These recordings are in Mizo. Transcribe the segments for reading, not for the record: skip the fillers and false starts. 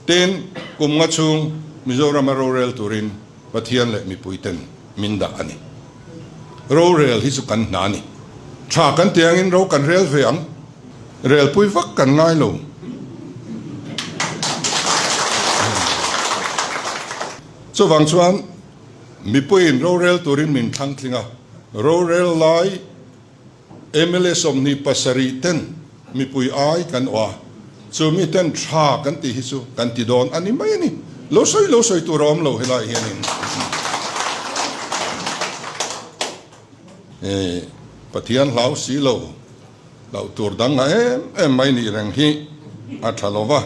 Tin, kum nga chhung Mizorama rorel turin Pathian leh mipuiten min dah a ni. Rorel hi chu kan hna a ni. Tha kan ti angin ro kan rel ve ang. Relpui vak kan ngai lo. Chuvang chuan mipuiin rorel turin min thlang tling a, rorel lai mla 27 ten mipui ai kan awh a, chu mi ten tha kan tih hi chu kan ti dawn a ni mai a ni. Lo sawi lo sawi tur a awm lo helaiah hianin. Pathian hlau si lo, hlauh tur dang a em em mai nih reng hi a tha lo va,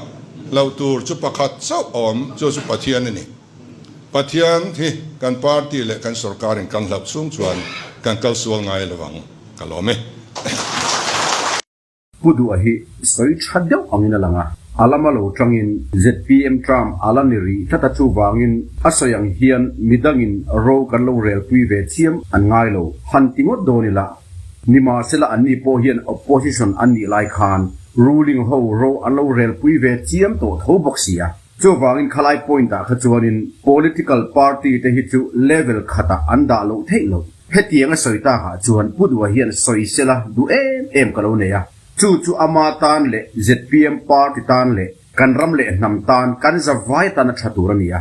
hlauh tur chu pakhat chauh a awm, chu chu Pathian a ni. Pathian hi kan party leh kan sorkarin kan hlauh chhung chuan kan kal sual ngai lo vang, ka lawm e. Pu Duha hi sawi tha deuh angin a lang a, a lama lo tangin zpm term a la ni rih tlat a chuvangin a sawi ang hian midangin ro kan lo relpui ve chiam an ngai lo han ti ngawt dawn ila. Nimahsela anni pawh hian opposition an nih lai khan ruling ho ro an lo relpui ve chiam tawh tho bawk si a. Chuvangin khalai point ah kha chuanin political party te hi chu level khatah an dah loh theih loh. Hetiang a sawi takah chuan Pu Duha hian sawi sela duh em em ka lo nei a. Chu chu ama tan leh zpm party tan leh kan ram leh hnam tan kan zavai atan a tha tur a ni a.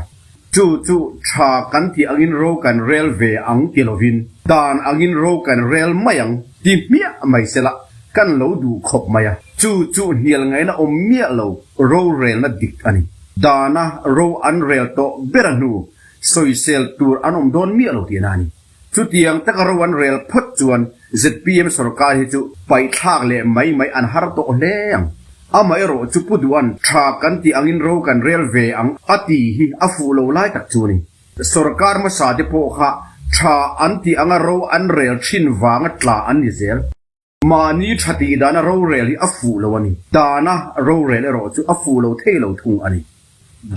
Chu chu tha kan tih angin ro kan rel ve ang ti lovin dan angin ro kan rel mai ang ti hmiah mai sela kan lo duh khawp mai a. Chu chu hnial ngaihna awm miah lo rorelna dik a ni. Dana ro an rel tawh ber a hnu sawisel tur an awm dawn miah lo tihna a ni. Chutiang taka ro an rel phawt chuan zpm sorkar hi chu paihthlak leh mai mai an har tawh hle ang. Amaherawh chu Pu Duhan tha kan tih angin ro kan rel ve ang a tih hi a fuh lo lai tak chu a ni. Sorkar hmasa te pawh kha tha an tih anga ro an rel thin vanga tla an ni zel. Mahni tha tih dana rorel hi a fuh lo a ni. Dana rorel erawh chu a fuh lo thei lo thung a ni.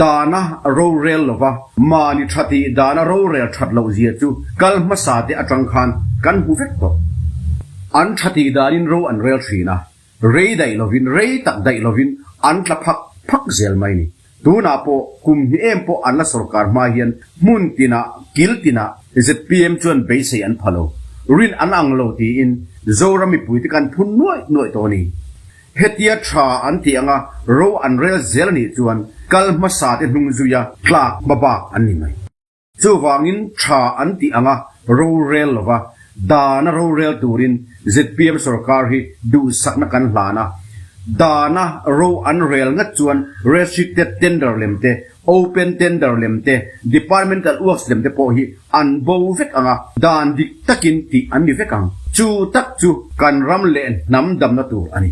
Dana rorel lova mahni tha tih dana rorel that loh zia chu kal hmasa te atang khan kan hmu vek tawh. An tha tih danin ro an rel thin a, rei daih lovin, rei tak daih lovin an tla phak phak zel mai ni. Tunah pawh kum hnih em pawh an la sorkar hma hian hmun tinah, kil tinah zpm chuan beisei an pha lo, rin an ang lo tiin Zoram mipuite kan phun nuaih nuaih tawh a ni. Hetia tha an tih anga ro an rel zel a nih chuan kal hmasa te hnung zuia tlak hma bak an ni mai. Chuvangin tha an tih anga rorel lova, dana rorel turin zpm sorkar hi duhsakna kan hlan a. Dana ro an rel ngat chuan restricted tender lem te, open tender lem te, departmental works lem te pawh hi an bo vek anga dan dik takin tih an ni vek ang. Chu tak chu kan ram leh hnam damna tur a ni.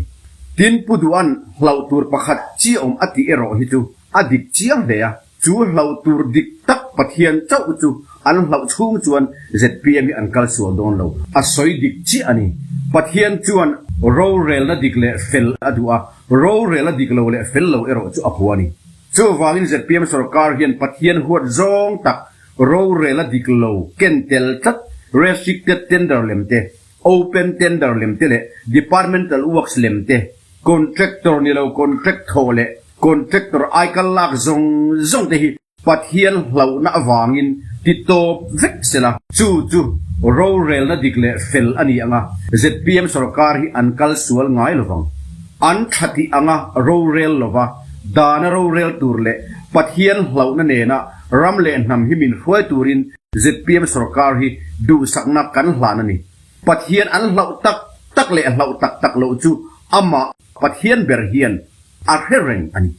Tin, Pu Duhan hlauh tur pakhat chi awm a tih erawh hi chu a dik chiang hle a. Chu hlauh tur dik tak Pathian chauh chu an hlauh chhung chuan zpm hi an kal sual dawn lo. A sawi dik chiah a ni. Pathian chuan rorelna dik leh fel a duh a, rorelna dik lo leh fel lo erawh chu a hua a ni. Chuvangin zpm sorkar hian Pathian huat zawng tak rorelna dik lo ken tel tlat restricted tender lem te, open tender lem te leh departmental works lem te, Contractor ni lo contract thawh leh contractor aikal lak zawng zawng te hi Pathian hlauhna avangin ti tawp vek sela. Chu chu rorelna dik leh fel a ni ang a, zpm sorkar hi an kal sual ngai lovang. An tha tih anga rorel lova dana rorel tur leh Pathian hlauhna nena ram leh hnam hi min hruai turin zpm sorkar hi duhsakna kan hlan a ni. Pathian an hlauh tak tak leh hlauh tak tak loh chu amah Pathian ber hian a hre reng a ni.